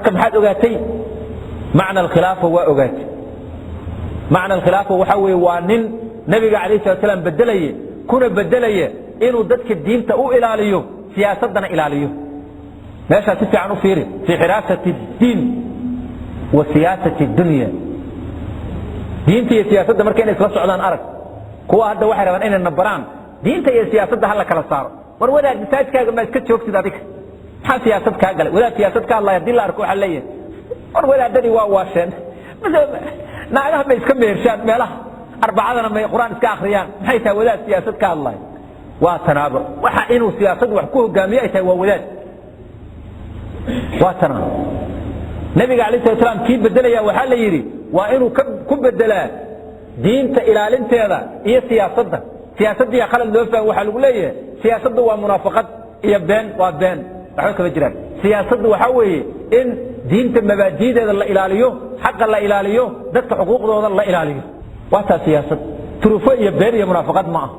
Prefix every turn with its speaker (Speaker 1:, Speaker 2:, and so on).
Speaker 1: Marka maxaad ogaatay? Macna alkhilaafa waa ogaatay. Macna alkhilaafa waxaa weeye waa nin nabiga calayhi salatu salaam bedelaye, kuna bedelaya inuu dadka diinta u ilaaliyo, siyaasaddana ilaaliyo. Meeshaa si fiican u fiiri, fii xiraasati diin wa siyaasati dunya. Diinta iyo siyaasadda marka inay isla socdaan arag. Kuwa hadda waxay rabaan inay nabaraan diinta iyo siyaasadda hala kala saaro. War wadaad, masaajidkaaga ma iska joogtid adiga? Maxaa siyaasad kaa galay? Wadaad siyaasad ka hadlaya haddii la arko waxaa leeyahay, war wadaadadii waa waasheen, naagaha may iska mehershaan, meelaha arbacadana may qur-aan iska akhriyaan. Maxay tahay wadaad siyaasad ka hadlaya? Waa tanaabo waxa inuu siyaasad wax ku hogaamiye ay tahay. Waa wadaad, waa tanaa. Nabiga alayh salat slam kii bedelaya waxaa la yidhi waa inuu ku bedelaa diinta ilaalinteeda iyo siyaasadda. Siyaasaddiiya khalad loo fahmo. Waxaa lagu leeyahay siyaasaddu waa munaafaqad iyo been. Waa been, waxba kama jiraan. Siyaasaddu waxaa weeye in diinta mabaadi'deeda la ilaaliyo, xaqa la ilaaliyo, dadka xuquuqdooda la ilaaliyo. Waa taa siyaasad. Turufo iyo been iyo munaafaqad ma ah.